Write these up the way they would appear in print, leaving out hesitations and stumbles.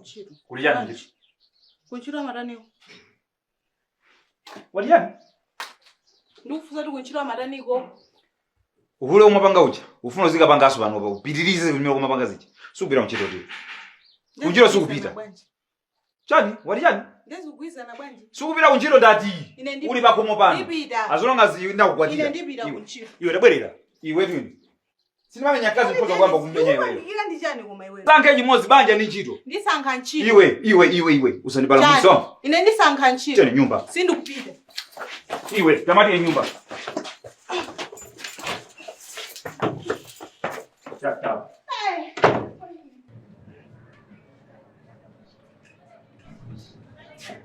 Kuntchito. Kuli chani kuntchito? Kuntchito amataniko. Wati chani? Ndikufunsa kuti kuntchito amataniko. Uhule umapanga uja. Ufuna uzikapangaso panopa upitirize kumene umapanga zija. Sukupita kuntchito tili. Kuntchito sukupita. Bwanji. Chani? Wati chani? Ndezikugwizana bwanji. Sukupita kuntchito ndati. Ine ndipita. Uli pakhomo pano. Ndipita. As long as ndakukwatira. Ine ndipita Iwe. kuntchito. Iwe tabwerera. Iwe twini. Sindimamenya mkazi nkhoza kuyamba kumenya iweyo. Ndikupangikira ndi chani koma iweyo? Sankhe chimodzi banja ndi ntchito. Ndisankha ntchito. Iwe, iwe, iwe, iwe. Usandipalamulitse. Chani? Ine ndisankha ntchito. Chani nyumba. Sindikupita. Iwe, tamati nyumba. Shut up.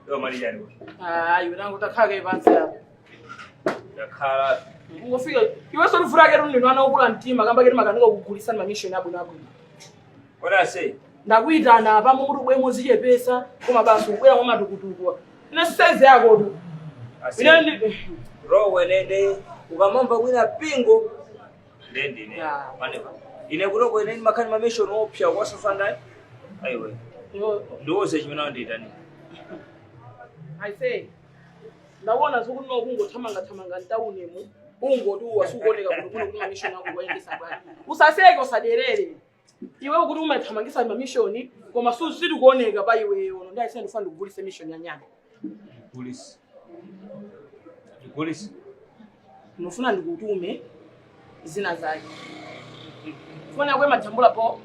Yo malijani. Ah, iwe nangu takhala pansi apo. Yakhala Ungofika iwe solivulake luni ana okula mtima kamba keti makanika kugulisani mamishoni abwino abwino. What I say? Ndakuyitana pamwe kuti ubwemo uzichepesa koma basi ubwera mwa matukutuku. Ine size yako tu. I say. Ine ndi Rowe nende ukamamva kwina pingo ndende ine. Yeah. Maneva. Ine kuloko ine makhani mamishoni opya kwasafanda. Aiwe. Ndiwoze chimene nditani. I say ndaona zokuti nokungothamanga thamanga mtaunemu ungoti wasukuoneka kuti kuno kuti mamishoni ako kuyendesa bwanji. Usaseke usaderere. Iwe kuti umathamangisa mamishoni koma sitikuoneka pa iweyo ndi ayisene ndifuna ndikugulise mishoni ya nyama. Polisi. Polisi. Ndinofuna ndikutume zina zake. Foni yako imajambula po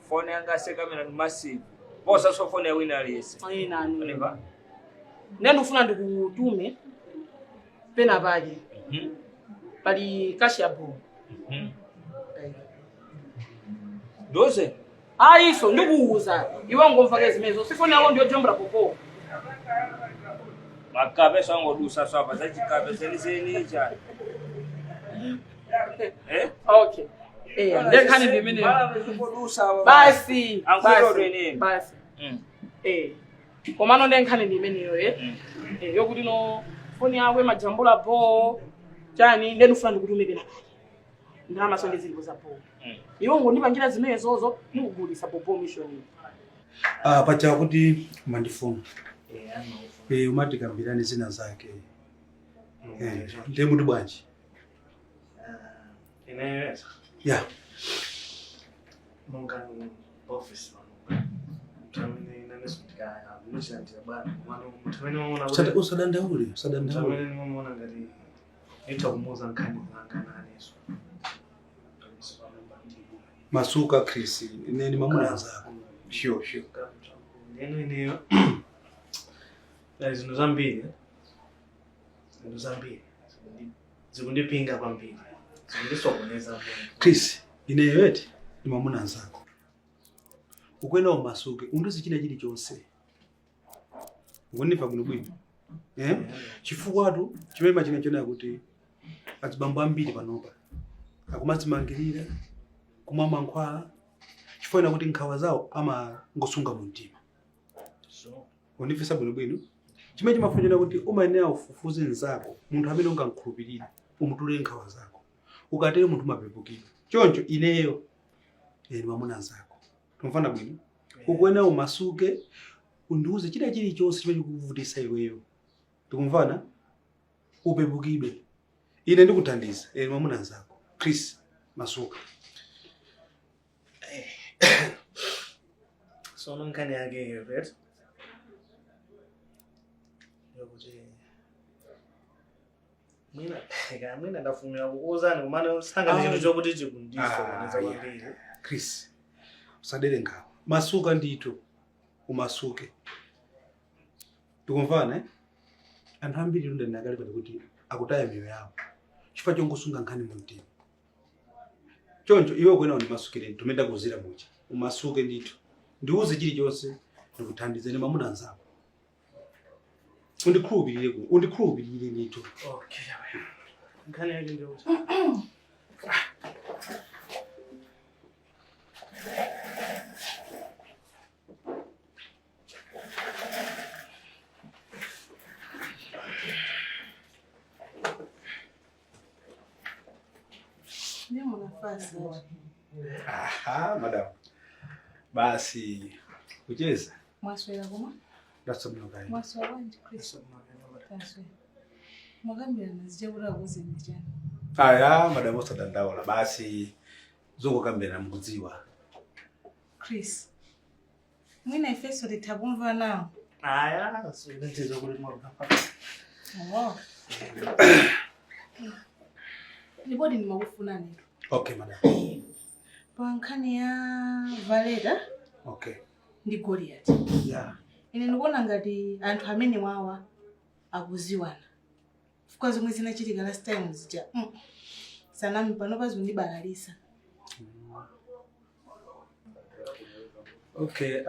Foni yanga se kamera ni massive. Posa so foni ya wina aliyese. ayinani. Maneva. Ndiye ndikufuna ndikutume pena pake pali kashi ya bo. Ndiwoze. Ayiso ndikuuza iwe ngomva ke zimenezo si foni yako ndiyojambula popo. Makape sangodusa so apa zachikape zeniseni chani. Eh? Okay. Eh, ndekhani ndimeneyo. Mala zingodusa apa. Basi, Ankwiro basi, twenene. basi. Eh. Komano ndenkhani ndimeneyo eh. Eh, yokuti no foni yako imajambula bo chani ndiye ndikufuna ndikutume pena pake. Ndalama sonde zilipo za bo. Iwe ngondipangira zimenezozo ndikugulisa popo mission. Ah, pacha kuti umandifuna. Eh, umati kambirani zina zake. Eh, ndiye muti bwanji. Ine Yeah. monga office wanu. Mthamini nanesundikaya muchilandira bwana. Mano mthamini mamuona Usada kuti usadandaule, usadandaule. mthamini mamuona ngati nitha kumuuza nkhani zanga naneso. Masuka Chris, ine ni mamuna anzako. Sure, sure. Ndeno ineyo dali zinthu zambiri zinthu zambiri zikundipinga kwambiri zikundisokoneza kwambiri. Chris, ineyo eti ni mamuna anzako. Ukwena umasuke, undizi china chilichonse. Ukundimva bwino bwino. Eh? Chifukwatu chimene machina chona kuti azibambo ambiri panopa akumadzimangirira kumwa mankhwala chifukwa kuti nkhawa zawo amangosunga mu mtima. So Undimvetsa bwinobwino chimene chimafunira kuti umayenera ufufuze mnzako munthu amene ungamkhulupirire umutulire nkhawa zako ukatero munthu umapepukira choncho ineyo ine ndi mwamuna nzako tumvana bwino ukuyenera umasuke undiuze china chilichonse chimene chikukuvutisa iweyo tikumvana upepukidwe ine ndikuthandiza ine ndi mwamuna nzako Chris masuka sono nkhani yake iyo right yokuti mwina kaya mwina ndafumira kukuuzani kumene sanga ndi chinthu chokuti chikundisokoneza Ah, yeah. kwambiri. Chris usadere nkhawa masuka ndithu umasuke tikumvana eh? Anthu ambiri tundanakale pali kuti akutaya miyoyo yawo chifukwa chongosunga nkhani mu mtima choncho iwe ukuyenera undimasukire tumene ndakuuzira muja umasuke ndithu ndiuze chilichonse ndikuthandize ndi mwamuna anzako undikhulupirire ku undikhulupirire ndithu. Okay, nkhani yake ndiyokuti Ndiye munafasi. Aha, madam. Basi. Kucheza. Mwaswera koma? Ndasomera kayi. Mwaswera bwanji Chris? Taswera. Mwakambirana zija kuti akuuzeni chani. Aya, madam osadandaula basi zokukambirana mukudziwa. Chris. Mwina ifeso titha kumva nawo. Aya, so kuti mwakapa. Oh. Ripoti ndimakufunani. Okay, madam. Pa nkhani ya Valeta Okay. ndi Goliath. Yeah. Ine ndikuona ngati anthu amene wawa akuziwana. Chifukwa zomwe zinachitika last time zija. Sanami pano pazondibalalisa. Okay,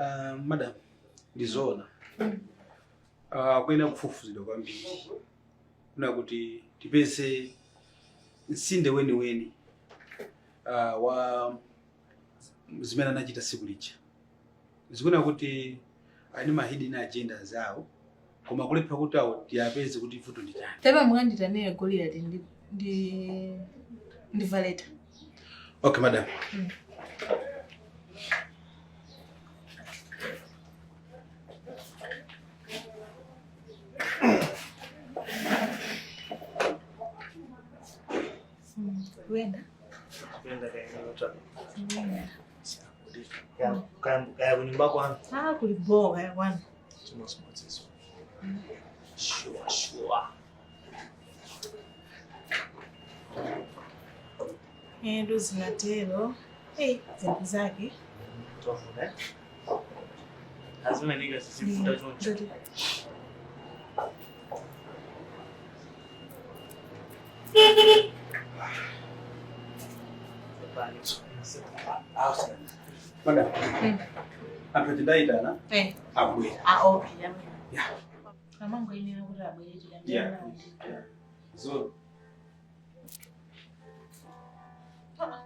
madam, ndizoona. Kuyenera kufufuzidwa kwambiri. Kuna kuti tipeze msinde weniweni wa zimene anachita siku lija. Zikuona kuti ali ma hidden agenda zawo koma kulepha kuti awo tiyapeze kuti vuto ndi chani. Tebe mukanditanire Goliath ndi Valeta. Okay, madam. Wenda. Kupenda kaya Kaya kaya kunyumba kwanu. Ah, kuliboka yakwana. Chimodzimodzi. Sure, sure. Endo zinatero. Hey, zinthu zake. Tofuta. eh? Azimanika zizifuta choncho. Madam. Anthu achindayitana Eh. abwera. Ah, okay. Yeah. Yeah. Amango yenera kuti abwere Yeah. Yeah. So,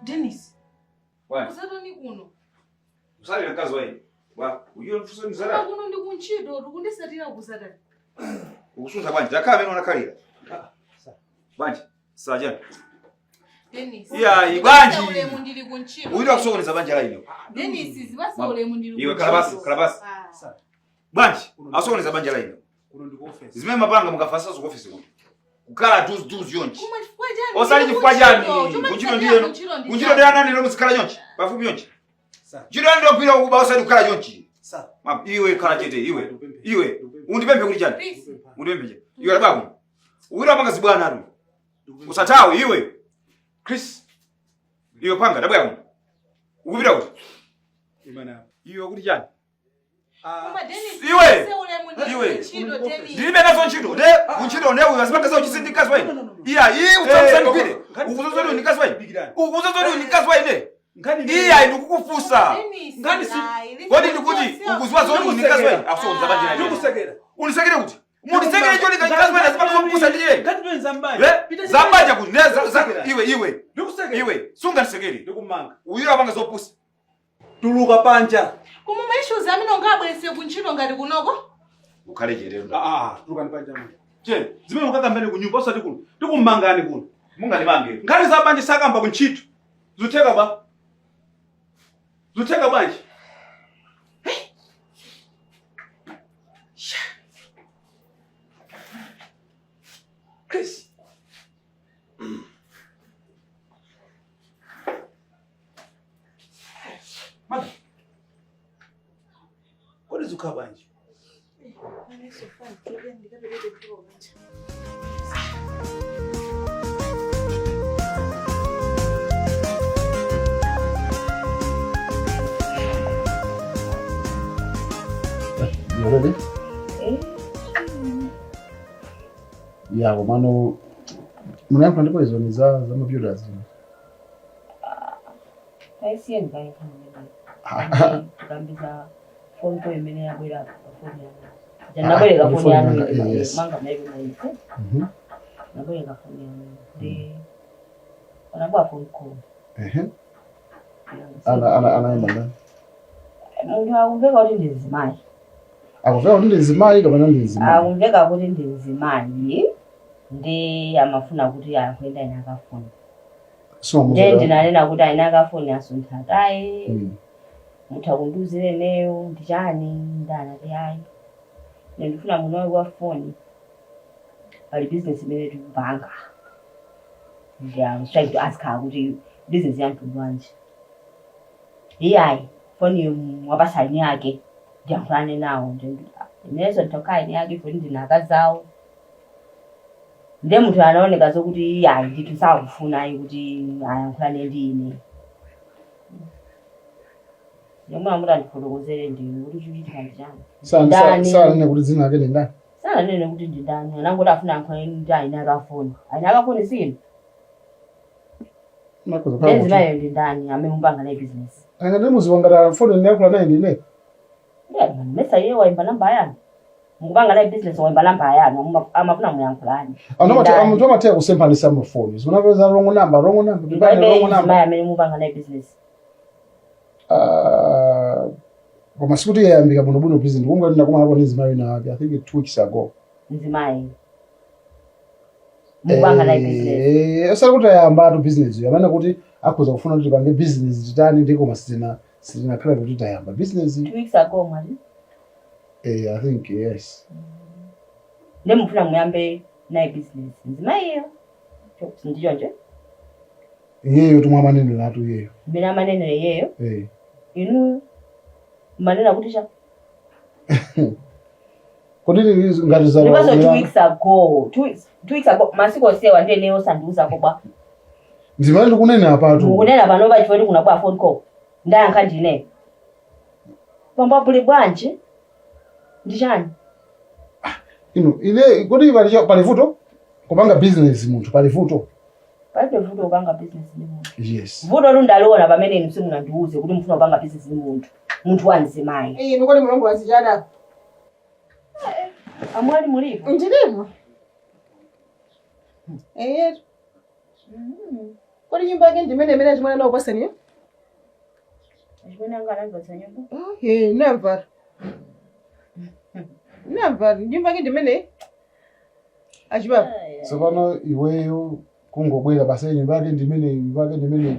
Dennis. Why? Usatani kuno. Usalire mkazi wayi. Wa, ujue mfuso mzara. Kuno ndi kuntchito, tikundisatira kusatani. Ukusunza bwanji, takhala amene unakhalira. Bwanji, sajani. Dennis. Iya, bwanji. Ulemu ndili kuntchito. Uyira kusokoneza banja la ino. Dennis, zibasa ulemu ndili Iwe kalabasi, kalabasi. Ah. Bwanji, asokoneza banja la ino. kuno ndi ku office. Zimene mapanga mukafasa ku office kuno. Kukhala duzi duzi yonchi. Kuma chifukwa chani? Osali chifukwa chani? Chuma Kuntchito chifukwa ndiyeno. kuntchito ndi Kuntchito chani? ndi anani lomwe zikhala chonchi. Pafupi chonchi. Sa. Ntchito yani ndogwira ukuba osati kukhala chonchi. Sa. Iwe khala chete, iwe. Iwe, undipemphe kuti chani? Chris. Undipemphe chani? Iwe labako. Uyira panga zibwana atu. Usathawe iwe. Chris. Iwe panga dabwa kuno. Ukupita kuti? Imana. Iwe kuti chani? Koma Dennis, Iwe! zibasa ulemu ndili Iwe! kuntchito, Dennis. Ndilibe nazo ntchito. Ne, kuntchito ne uyo azipanga zawo chisindikazi waine. Iya, iyi utsamsandikwire. Ukuzozoti undikazi waine. Ukuzozoti undikazi waine. Nkhani Iya, ndikukufusa. Dennis, Ngani si- ayi, listen, Kodi ndikuti ukuziwa zoti undikazi waine. Akusonza banja la ine. Ndikusekera. Unisekere kuti? Munisekere choli kazi waine azipanga zokupusa ndiye. Ngati pene zambanja. Eh? Zambanja kuti ne iwe iwe. Ndikusekera. Iwe, sunganisekere. Ndikumanga. Uyira panga zopusa. Tuluka panja. Koma maissues amene ungabweretse kuntchito ngati kunoko? Ukhale chete. Ah, ah, tuluka panja mwe. Che, zimene mukakambene ku nyumba osati kuno. Ndikumangani kuno. Mungandimange. Nkhani za banja sakamba ku ntchito. Zutheka ba. Zutheka bwanji. Chris. Madam. Kodi zukhala bwanji? You ready? Yeah, komano munayankha ndipo izo ni za mavyudas. Taisiye ndikayikhangela kukambiza phone call imene yabwera pa phone yanu. Nabwereka Ah, phone yanu yanga, yes. manga mnaibe maise. Mhm. Nabwereka phone yanu. Ndi panabwa phone call. Ehe. Ana anaimba ndani. Munthu akumveka kuti ndi mzimayi. Akumveka kuti ndi mzimayi kapena ndi mzimayi? Akumveka kuti ndi mzimayi ndi amafuna kuti akuyenda ine akafoni. So Ndiye ndinanena kuti aine akafoni asuntha atayi. Mutha kundiuzira ineyo ndi chani? Ndanati ayi, ine ndifuna munowe wa foni, pali business imene tikupanga. And I was trying to ask her kuti business ya mtundu wanji. Iyayi, foni mwapasa eni ake ndiyankhulane nawo. Inenso nditokhala eni ake foni, ndine akazawo. Nde munthu anaoneka zokuti iyayi ndithu sakufuna ayi kuti ayankhulane ndi ine. Yomwe amuti andifotokozere ndi kuti chikuchitika ndi chani. Ndani? Sananene kuti dzina lake ndi ndani? Sananene kuti ndi ndani, anangoti afuna ayankhulane ndi eni akafoni. Eni akafoni sinu. Nakhoza kukhala Nde kuti mzimayo ndi ndani amene mupanga naye business? Anga ndimuziwa ngati foni ndinayankhula naye ndine. Mesa iye waimba namba yanu, mukupanga naye business, waimba namba yanu, amafuna muyankhulani. Anthu Ndani? anthu amathera kusemphanisa mafoni, zikunapeza wrong number, wrong number, pipani, Palibe wrong number. mzimayi amene mupanga naye business. Ah, koma sikuti yayambika bwinobwino business. Kunga ndinakumanapo ndi mzimayi wina wake, I think 2 weeks ago. Mzimayi mukupanga naye business? Eh, osati kuti ayambatu business yo, amene kuti akhoza kufuna kuti tipange business, titani ndi, koma sitinakhala kuti tayamba business. 2 weeks ago mwati? Eh, I think yes. Nde mufuna muyambe naye business mzimayiyo, ndichoncho? Iyeyo tumwe amaneneratu iyeyo. Mmene amanenera iyeyo? Eh. Inuyo manena kuti cha? Kodi ngati Ndiponso 2 weeks ago, 2 weeks ago, masiku osewa, ndiye neyo sandiuzako bwa? Ndimene ndikunena apatu. Mukunena panopa chifukwa kuti kunabwa phone call, ndayankha ndine. Pambapuli bwanji, ndi chani? Inu, ine kodi pali vuto kupanga business munthu? Pali vuto? Palibe vuto kupanga business ndi munthu. Yes. Vuto lu ndaliona pamene inu simunandiuze kuti mufuna kupanga business ndi munthu, munthu wa mzimayi. Inu kodi mulongo wazichana? Amwali mulipo? Ndilipo. Eyetu. Kodi nyumba yake ndimene imene chimwana naupasani? Chimene anga anandipatsa nyumba? Okay, namva. Namva nyumba yake ndimene. Achibaba. Tsopano iweyo kungobwera basi, nyumba yake ndimene, nyumba yake ndimene,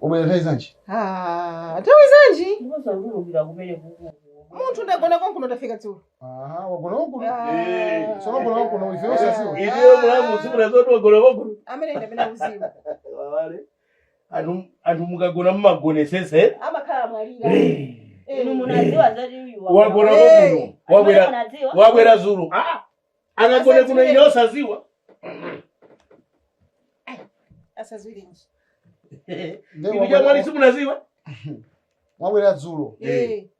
ubwera nthawi zanji? Ah, nthawi zanji? Ndiponso kutulukira kumene kuku. Munthu ndagona konkuno, ndafika dzulo. Aha, wagona konkuno? Tsono wagona konkuno ife osadziwa? Iliyo mulamu simunazoti wagona konkuno. Amene ndamene akuziwa. Wawale. Anthu mukagona mumagonesese. Amakhala mwalira. Inu munadziwa zati uyu Wagona konkuno. Wabwera Munadziwa? wabwera zulu. Ah! Akagone kuno ine osaziwa. Asazwirinji. Inu chamwali simunaziwa. Mwabwera dzulo,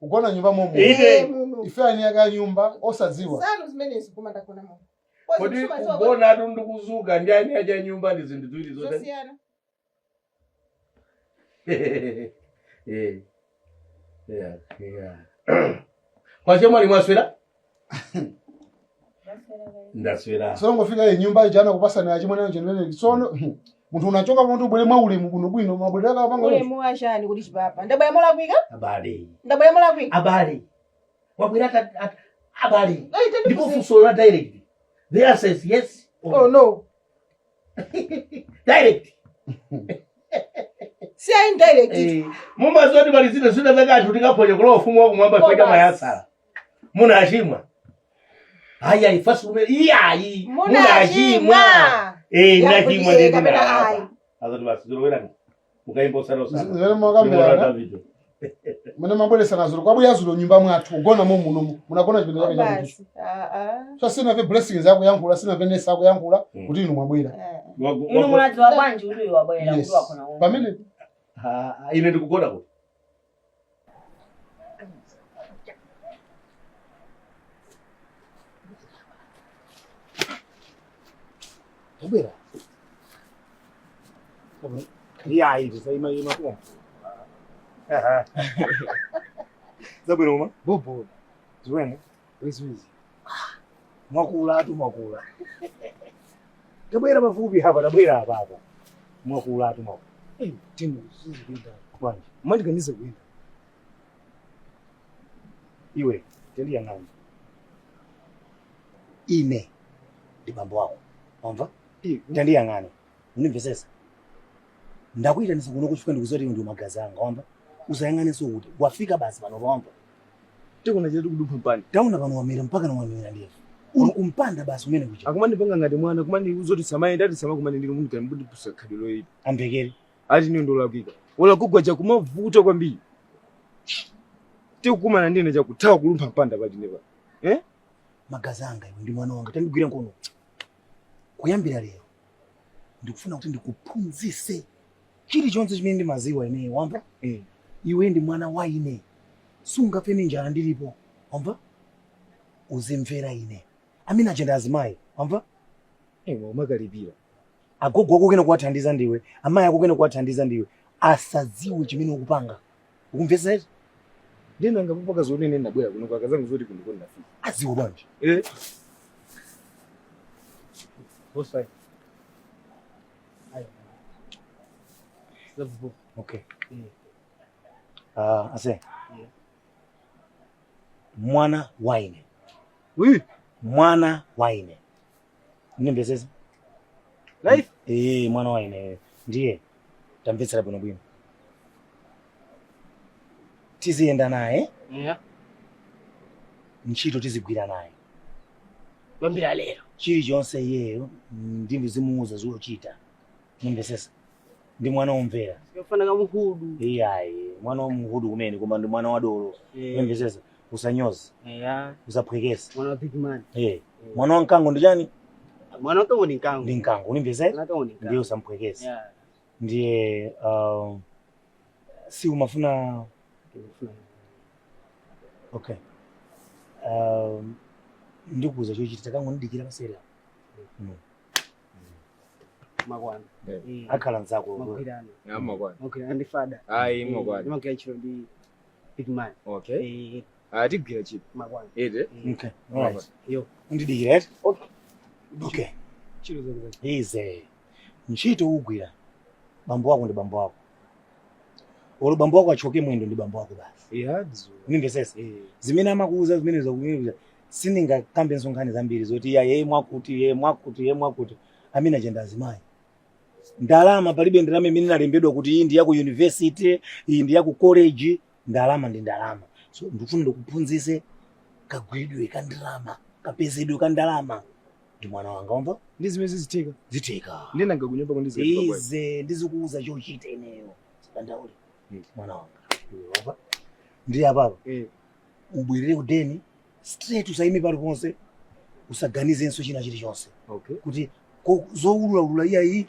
kugona nyumba momo, Ine. Muno. ife ani aka nyumba osadziwa? Sanu zimenezi kuma ndagona muno. Kodi kugona atu ndikuzuka ndi ani aja nyumba ndi zinthu ziwiri zote. Zosiyana. Eh. Yeah, yeah. Kwa chemwali mwaswera? Ndaswera. Tsono ngofika iyi nyumba ija anakupasani achimwene chimene, tsono munthu unachoka kuti ubwere mwaulemu bwinobwino, mabwerera kapanga. Ulemu wachani kuti chipapa? Ndabwera molakwika? Abale. Ndabwera molakwika? Abale. Wabwera abale. Ai, Ndipo funso la direct. The answer is yes or Oh no. Direct. Si ayi direct. Eh, mumazoti pali zina zina zake anthu tikaphonya kulowa ufumu wakumwamba Koma feka mayasala. Munachimwa. Aya ifasi kumene iyayi. Munachimwa. Eh, Yakuti nachimwa eh, ndende kapena ndalapa. ayi. Azoti basi zilowerani. Mukaimba usana usana. Zimene mwakambirana, mene mabweresana zulo, kwabwera zulo nyumba mwathu, kugona mo muno, munagona chipinda chake chakuti. Basi. Ah ah. So sinamve blessings akuyankhula, sinamve nesi akuyankhula kuti inu mwabwera. Inu munadziwa bwanji kuti uyu wabwera? Yes. Kuti wagona umu? Pamene Ah, ine ndikugona kuti. Tabwera. Iyayi, tisaima ima kuwa. Zabwino uma? Bobo. Ziwene? Wiziwizi. Mwakula atu mwakula. Tabwera pafupi hapa, tabwera apa apa. Mwakula atu mwakula. Eh, tingo sizikuyenda. Bwanji? Mandiganiza kuyenda. Iwe, tendiyang'ana. Ine ndi bambo wako. Wamva? Tandiyang'ane. Undimvesesa. Ndakuyitanisa kuno kuchifika ndikuziwa kuti ndi magazi anga, wamva? Usayang'anenso kuti wafika basi pano pamva. Tikuna chetu kudumpha mpanda. Taona pano wamera mpaka na wamera ndevu. Uli kumpanda basi umene kuja. Akumandipanga ngati mwana kumandi uzoti samayenda ati samakumani ndili munthu kani mbudi pusa khadilo ipi. Ambekere. Ati niyo ndolakwika. Ola kugwa chakumavuta kwambiri. Tikukumana ndine chakuthawa kulumpha mpanda patine pa. Eh? Magazi anga iwe ndi mwana wanga tandigwira nkono. Kuyambira lero ndikufuna kuti ndikuphunzise chilichonse chimene ndimaziwa ineyo wamva? Eh. Iwe ndi mwana wa ine. Sungafe ndi njala ndilipo wamva? Uzimvera ine. Amene achenda azimayi wamva? Eh, umakalipira. Agogo ako kena kuwathandiza ndiwe, amayi ako kena kuwathandiza ndiwe. Asadziwe chimene ukupanga. Ukumvetsa eti? Ndina ngapopaka zoti ine ndabwera kuno akazangu zoti kuno kuno ndafika. Aziwe bwanji. Eh. Boss. Okay. Ah, ase. Mwana waine. Wi. Mwana waine. Nimvetsesa? Life? Eh, mwana waine. Ndiye. Tamvetsera bwino bwino. Tiziyenda naye, Yeah. ntchito tizigwira naye. Kuyambira lero. Chilichonse iyeyo ndizimuuza zochita. Nimvetsesa? Ndi mwana womvera. Yofana kamuhudu. Iyayi, mwana wamhudu kumene koma ndi mwana wadolo. Nimvetsesa? Usanyoze, Yeah. usaphwekese. Mwana wa big man. Eh, mwana wa mkango ndi chani? Mwana wakango ni nkango. Ndi mkango, unimvetsesa? Mwana wakango ni nkango. Ndiye usamphwekese. Yeah. Ndiye si umafuna okay. Ndikuuza chochita takango ndidikira pasera. Makwana. Akhala nzako. Magwirano. Amakwana. Magwirano ndi fada. Ayi, makwana. Ndimagwira ntchito ndi big man. Okay. Eh, Ah, tigwira chip. makwana. Ete. Okay. All right. Yo. Undidikira eti? Okay. Okay. Chiro zake. Ize. Ntchito ugwira. Bambo wako ndi bambo wako. Olo bambo wako achoke mwendo ndi bambo wako basi. Yeah, dziwa. Unimvetsesa? Eh. Zimene amakuuza zimene zakuuza sindingakambe nkhani zambiri zoti iya ye mwakuti ye mwakuti ye mwakuti amene achenda azimayi. Ndalama palibe ndalama imene inalembedwa kuti iyi ndi ya ku university, iyi ndi ya ku college, ndalama ndi ndalama. So ndikufuna ndikuphunzise kagwidwe ka ndalama, kapezedwe ka ndalama. Ndi mwana wanga wamva? Ndi zimene zizitheka. Zitheka. Ndina ngakunyumba kundizika. Ize ndizikuuza chochita ineyo. Sidandaule. Mwana wanga. Iwe wamva? Ndiye apapo. Eh. Ubwerere kudeni straight usaime paliponse usaganizenso china chilichonse. Okay. Kuti zoululaulula iyayi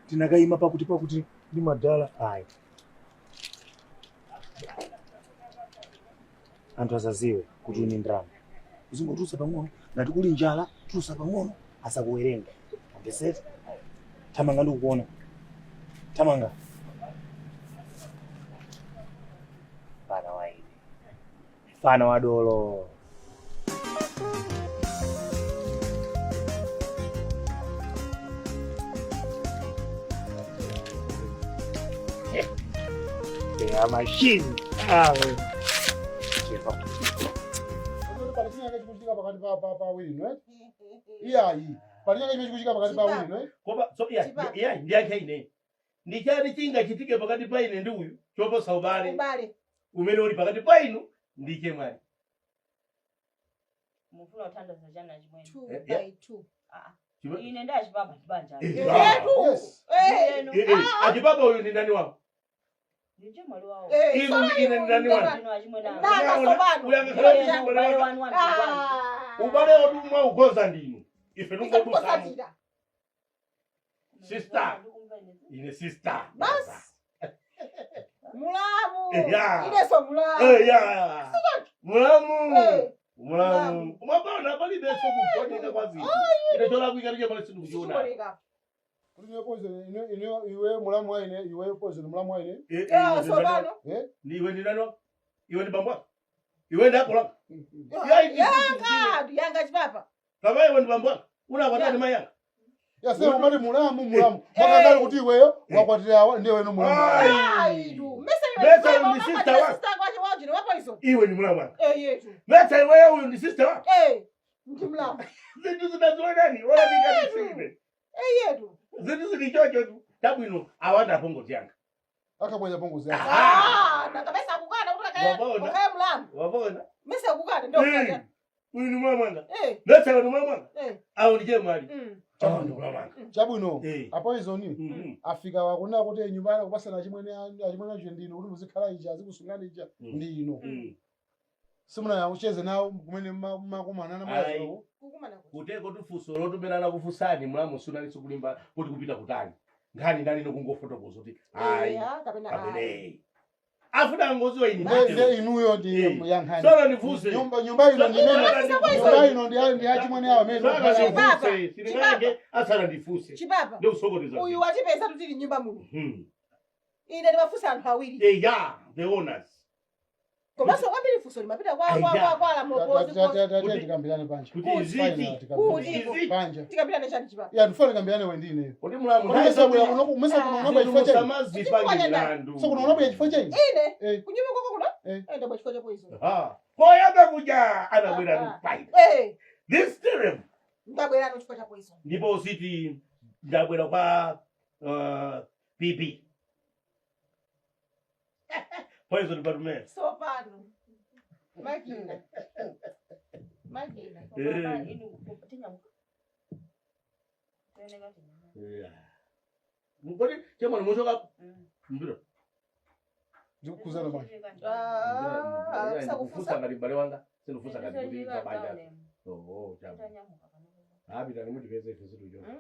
tinakayima pakuti pakuti ndi madala ayi. Anthu asaziwe kuti uni ndalama. Uzingotulutsa pang'ono ngati kuli njala tulutsa pang'ono asakuwerenga. Amvetsera? Thamanga ndikukuona. Thamanga. Fana waine. Fana wadolo. They are machine. Ah, Pali china chikuchitika pakati pa awiri no? Iyayi. Pali china chikuchitika pakati pa awiri no? Koma so iya iya ndiyankhe ine. Ndi chani chingachitike pakati pa ine ndi uyu choposa ubale. Ubale. Umene uli pakati pa inu ndi chemwali. Mufuna kuthandaza chana chimwene. 2 Eh, yeah. by 2. Ah. Chimwe- Ine ndachipapa chibanja. Eh, Yes. Eh. Ndiyeno. Eh, eh, achipapa uyu ndi ndani wako? Ndiye mwali wawo. Eh, Inu sono ine ndi ndani wanu? Ino achimwene anga. Nanga sobano. Uyu angakhala Ndiyeno ndi ubale ubale wanu. wanu wanu wanu. Ah. Ubale watu mwaugoza ndinu. Ife tungodusamo. Kusatira. Sister. Ine sister. Basi. Mulamu. Eh, yeah. Ineso mulamu. Eh, ya. Mulamu. Eh. Mulamu. Umabona palibenso kugoneka kwa zinthu. Ine cholakwika ndiye pali sindikuchiona. Sichiboleka. Kuti iwe poison ine ine iwe mulamu waine iwe poison mulamu waine. Eh, eh, Eh, iwe ndi ndani sobano. wako? Eh? Ndi iwe ndi ndani wako? Iwe ndi bambo wako? Iwe ndi akolo ako? Ya, Yanga, yanga chipapa. Kama iwe ndi bambo wako, unakwatira ndi mayi anga. Yasema umati mulamu mulamu. Eh. Makangale kuti iweyo wakwatira awa ndiye wenu mulamu. Ai. Ai, du. Mesa Mesa iwe ndi sister wako. Sister kwache wajine wa poison. Iwe ndi mulamu wako. Eh, yetu. Mesa iweyo uyu ndi sister wako. Eh, ndi mulamu. Zinthu zinazoonani, olakwika ndi ine. Eh, yetu. Zinthu zili chocho tu. Tabwino awanda apongozi anga. Akabweza pongozi yako. Ah, nanga mesa akukana kuti akaye Wabona? ukaye mlamu. Wabona? Mesa akukana ndio kukana. Uyu ni mwana mwanga. Eh. Ndatsala ni mwana mwanga. Eh. Awo ndi chemwali. Chabwino. Ndi mwana mwanga. Chabwino. Eh. A Poison afika wakunena kuti nyumba anakupasana achimwene achimwene acho ndino kuti muzikhala ija azikusungani ija ndino. Simunakucheze nawo kumene makumanana Ayi. mwazo. Kukumana kuti. Kuteko tifunso lotumerana kufunsani mulamu sunaliso kulimba kuti kupita kutali. Nkhani nani nokungofotokoza kuti ayi Eya, kapena ayi. kapena afuna ngoziwa ini Nde inuyo ndi yankhani. Sala ndifunse. Nyumba ino ndi imene nyumba ino ndi ndi achimwene awo amene Sala tikukhala. ndifunse. Sindingayankhe asala ndifunse. Chipapa. Ndi kusokoteza. Uyu watipeza tutili nyumba muno. Hmm. Ine ndimafunsa anthu awiri. Eya, the owners. Komanso kwambiri funso limapita kwa kwa kwa kwa la mlokozi. Tati tikambirane panja. Kuti iziti. Final, tikambirane. Kuti. Panja. Tikambirane chani chipapa. Ya ndifuna tikambirane wendine. Kuti mulamu Mesa kuno mesa kuno unabwa chifukwa chani. Samazipange milandu. So kuno unabwa chifukwa chani. Ine Eh. kunyumba kwako kuno? Eh. Eh, ndabwa chifukwa cha poison. Ha. Koyamba kuja anabwera kupaita. Eh, This time ndabwera no chifukwa cha poison. ndipo usiti ndabwera kwa PP. Poison Department. So pano. Makina. Makina. Eh. Inu tinyamuka. Tiyeneka tinyamuka. Yeah. Mukoti chemwali muchoka mbiro. Ndikukuzana bwana. Ah, Ndikufunsa sakufunsa. ngati m'bale wanga, sindifunsa ngati kuti zabanja. Oh, chabu. Hapi tani mutipeze ife situchoka.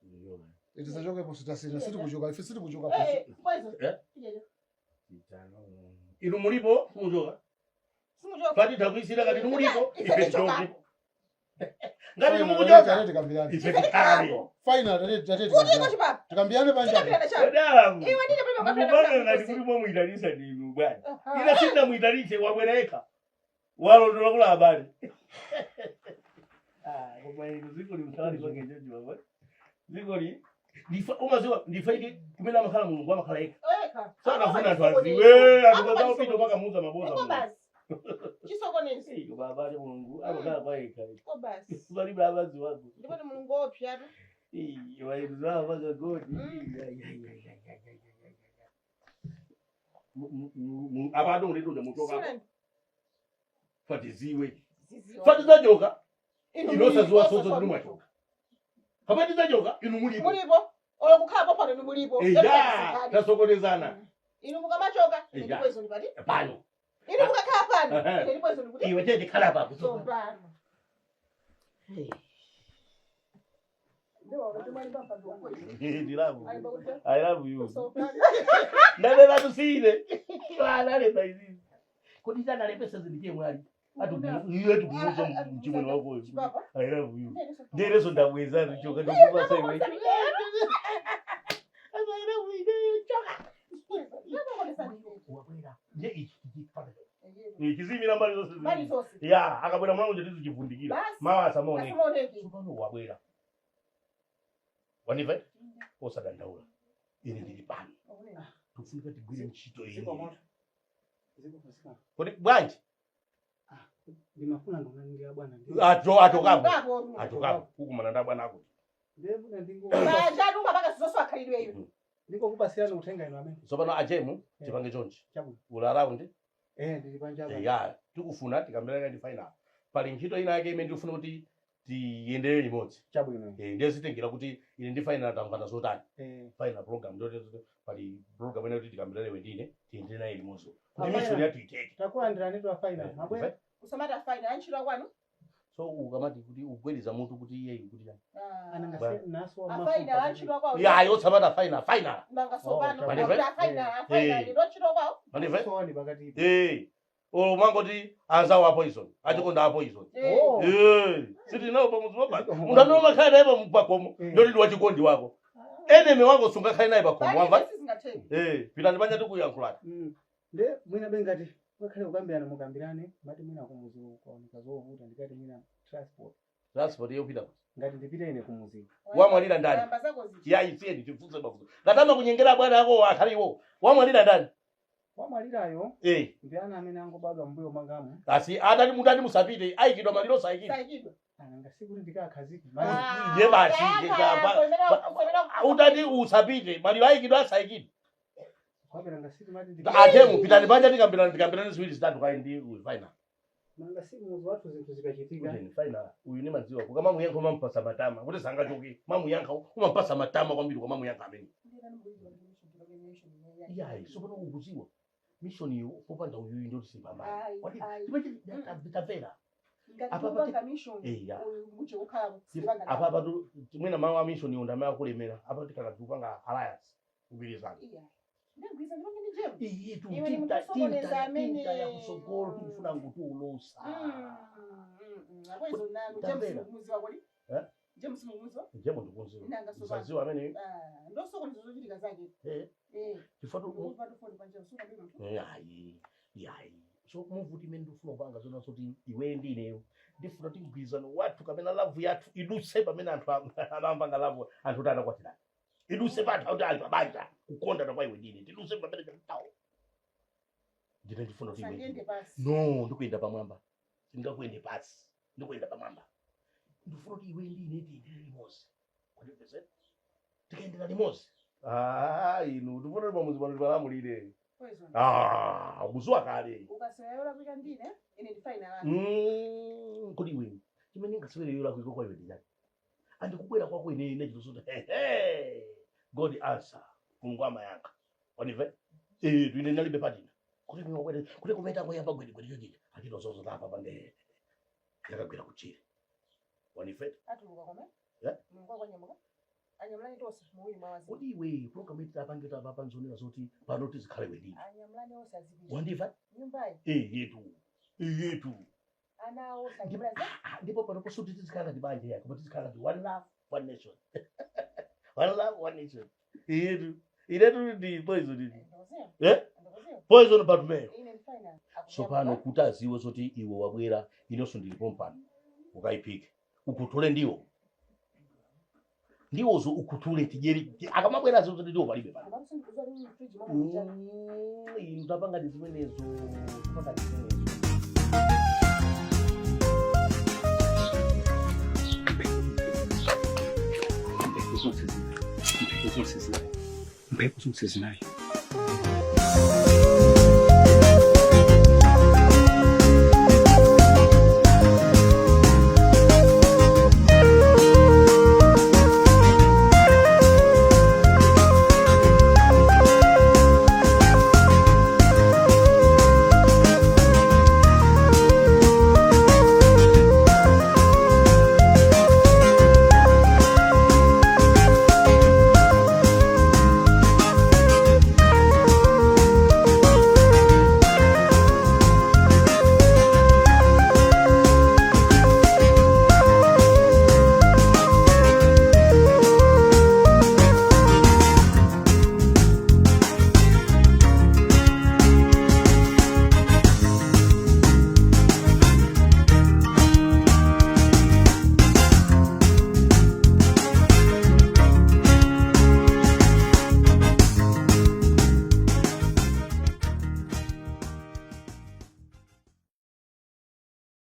Situchoka. Tisachokepo sitasina sitikuchoka ife sitikuchoka. Eh, poison. Eh? Ijejo. Inu mulipo simuchoka. Simuchoka. Pati takuisira ngati inu mulipo Ife ife tichoka. tichoke. Ngati inu Final, mukuchoka tati tikambirane. ife tikhale. Final tati tati Kuti iko tikambirane. chipapa. Tikambirane panja. Tikambirane chani. Adamu. Iwe ndine palibe kukambirana Mukupanga ngati mlokozi. kuti mwamuyitanisa ndinu bwana. Ina sindinamuyitanishe wabwera yekha. Walondola kula habari. Ah, koma inu dziko limkhala lipange chonchi baba. Dziko li ndifa umaziwa ndifa ike kumene amakhala Mulungu amakhala yekha. Eka. Sanafuna anthu aziwe anthu kazaopita pakamuuza maboza. Eko Mulungu. basi. Chisokonezo. Iko baba ali Mulungu amakhala kwa yekha. Eko basi. Palibe abazi wako. Ndipo ni Mulungu opyatu. Abantu ngilitoja mutoka Sura fatiziwe ziziwa. fatizajoka Inu inosaziwa mulipo, sozo sozo ndimwachoka hapatizajoka inu mulipo Mulipo. Olokukhala pano inu mulipo. eya tasokonezana Inu mukamachoka Eya. ine poison pati. pano Inu mukakhala pano Ehe. ine poison kuti. iwe tete khala papo So pano. ndilavu I love you ndalera tusine analemba izizi kuti chanalembesa zindiche mwali atuiwe tikuuza mchimwene wakoyo Chipapa. I love you ndereso ndabwezana choka ndikupasa iwe Nje ichi chichipata chizimira mbali zonse Mbali ziwiri. zonse. Ya akabwera mwangu nje tizichivundikira Basi. mawa asamaoneke Asamaoneke. tsopano wabwera wandiva osadandaula ine ndili pano tikufunika tigwire ntchito iyi kuti bwanji Ndimafuna ndonangira bwana ndi. achokapo Ngapo. achokapo kukumana nda bwana ako Ndefuna ndingo. Banja lunga paka sizoso akhalidwe iwe. Ndingokupasirani uthenga inu amene. tsopano achemu tipange chonchi Chabwino. uli around Eh, ndili panja bwana. ya tikufuna tikambirana ndi final pali ntchito ina yake imene tikufuna kuti tiyendere limodzi Chabwino. Eh, ndiye zitengera kuti ine ndi final tamvana zotani Eh. final program ndio pali program ina kuti tikambirane wendine tiyendere naye limodzi kuti Apana. mission yathu iteke Takulandirani tu final. Eh, Mabwera. Usamata fine antchito kwanu. so ukamati kuti ugweriza mutu kuti iye kuti chani Ananga Bwana. se naso Afaina antchito kwawo. ya yotsamata final final Nanga sopano. Oh, Pali- Afaina afaina Eh. ndi ntchito kwawo. Mandive? Sowani pakati. Eh. Olo mangoti anzawo a poison. Achikonda a poison. Eh. Oh. Eh. Sitinawo pamudzi pano. Munthu amene umakhala naye pakomo Eh. ndoti ndi wachikondi wako. Enemy wako sungakhale naye pakomo wamva? Pali sizingatheke. Eh, pitani panja tikuyankhulani. Nde mwina bengati ngakhale kukambirana mukambirane mati mwina kumuzi kuoneka zovuta ndikati mwina transport Transport yopita kuti. ngati ndipite ine kumuzi Wamwalira ndani? Namba zako ziji. Ya isiyeni tifunse mafunso. Ngatama kunyengera bwana ako akhale iwo. Wamwalira ndani? wamwalirayo Eh. ndi ana amene angobadwa mbuyo mwangamu Asi adati munthu ati musapite ayikidwa maliro sayikidwa. Sayikidwa. ananga sikuti ndikakhazike Ah, Ndiye basi yaka, ndikapa. yako, imene Utati usapite maliro ayikidwa asayikidwa. Kwapera ngasitu mati ndi Atemu pitani panja tikambirana tikambirana ziwiri zitatu kai ndi uyu final. Manga si muzi wathu zinthu zikachitika. Kuti final uyu ni madziwa kukama muyankha umampasa matama kuti sangachoke mamuyankha umampasa matama kwambiri kwa mamuyankha amene. Iyayi sopano ukuziwa mission iyo popanda uyuyu ndoti sipambana. Tamvera. Eya. Apa patu mwina mawu a mission iyo ndamaya kulemera apa tikhala tikupanga alliance kugwirizana. Iye tu Iwe ni tinta mukusokoneza tinta amene. tinta ya kusogolo tikufuna ngutiulosa. Tamvera. Eh? James mumuziwa Njemo ndikunziwa. Nanga sopano. Msaziwa amene. Ndosokoneza zochitika zake. Eh. Chifukwa tu Chifukwa Yayi, yayi. So muvuti imene ndifuna kupanga zona zoti iwe ndi ineyo ndifuna kuti mgwirizano wathu kapena love yathu idutse pamene anthu anamvanga love anthu kuti anakwatirana idutse pa anthu akuti ali pabanja kukondana kwa iwe ndi ine tidutse pamene chakutawo ndine ndifuna kuti iwe ndi Usandiyende ine. pasi. No, ndikuyenda pamwamba sindingakuyende pasi ndikuyenda pamwamba ndifuna kuti iwe ndi ine tiyendere limodzi kundipezera tikayendera limodzi Ah, inu ndifuna kuti pamuzi pano tipalamulire. Ah, ukuziwa kale. Ukasewera kuita ndine, ine ndi final lake. Kodi iwe chimene ngasewere yola kuiko kwa iwe ndi chani andikubwera kwako ine ine chito zoti hehe god answer Mulungu amayankha wanive eh ine nalibe patina kuti mwe kwere kuti kumeta koyamba gwedi gwedi chochija achito zozo tapa pande yakagwera kuchire wanive Atuluka koma. Eh? Mulungu akanyamuka. Anyamulani tonse muwiri mwa wazimu. Kodi iwe program itapange tapapa nzonera zoti pano tizikhale wedini Anyamulani onse azipita. wandiva Nyumbayi. eh yetu eh yetu Ana onse anyamulani. Ndipo pano posuti tizikhala ngati banja yako koma tizikhala ngati one love one nation one love one nation iyetu inetu ndi poison ili eh poison patumeyo Ine ndi final. tsopano kuti aziwe zoti iwe wabwera inenso ndilipo mpano ukayiphike ukuthule ndiwo ndiwozo ukuthule tidyeri akamabwera aziwe zoti ndiwo palibe pano inu tapanga ndi zimenezo tapanga ndi zimenezo Mphepo zonse zinayi. Mphepo zonse zinayi. Mphepo zonse zinayi.